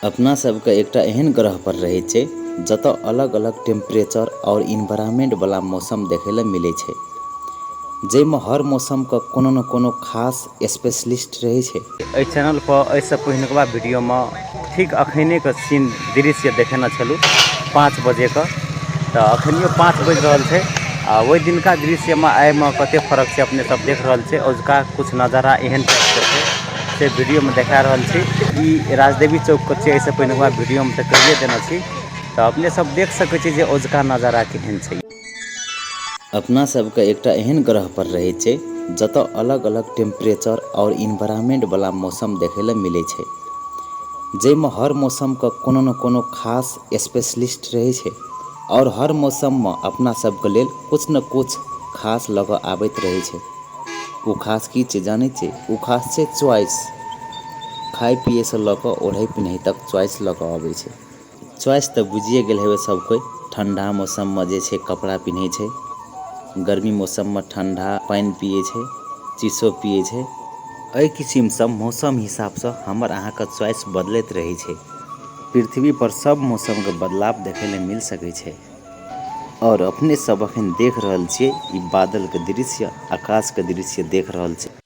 अपना सबके एकटा एहन ग्रह पर रहै छै जतऽ अलग-अलग टेम्परेचर और इन्वायरमेंट वाला मौसम देखै लए मिलै छै, जाहिमे हर मौसम के कोनो न कोनो खास स्पेशलिस्ट रहै छै। एहि चैनल पर एहिसँ पहिनुकबा वीडियोमे ठीक अखनेके सीन दृश्य देखेने छलहुँ 5 बजेके, तऽ अखनियो 5 बजि रहल छै आ ओहि दिनका दृश्यमे आइमे कते फर्क छै अपने सब देख रहल छै। अजुका किछु नजारा एहन टाइपके छै से वीडियोमे देखा रहल छी। ई राजदेवी चौकके छै, एहिसँ पहिनुकबा वीडियोमे तऽ कहिए देने छी, तऽ अपने सब देख सकै छी जे अजुका नजारा केहन छै। अपना सबके एकटा एहन ग्रह पर रहै छै जतऽ अलग-अलग टेम्परेचर और इन्वायरमेंट वाला मौसम देखै लए मिलै छै, जाहिमे हर मौसम के कोनो न कोनो खास स्पेशलिस्ट रहै छै और हर मौसममे अपना सबके लेल कुछ न कुछ खास लऽ कऽ आबैत रहै छै। ओ खास की छै जानै छियै? ओ खास छै च्वाइस। खाइ पियैसँ लऽ कऽ ओढ़ै पिन्है तक च्वाइस लऽ कऽ अबै छै। च्वाइस तऽ बुझिए गेल हेबै सब कोइ। ठण्डा मौसममे जे छै कपड़ा पिन्है छै, गर्मी मौसममे ठण्डा पानि पियै छै, चिसो पियै छै। एहि किसिमसँ मौसम हिसाबसँ हमर अहाँके च्वाइस बदलैत रहै छै। पृथ्वीपर सब मौसमके बदलाव देखै लए मिल सकै छै। और अपने सब अखन देख रहल छियै ई बादल के दृश्य, आकाश के दृश्य देख रहल छी।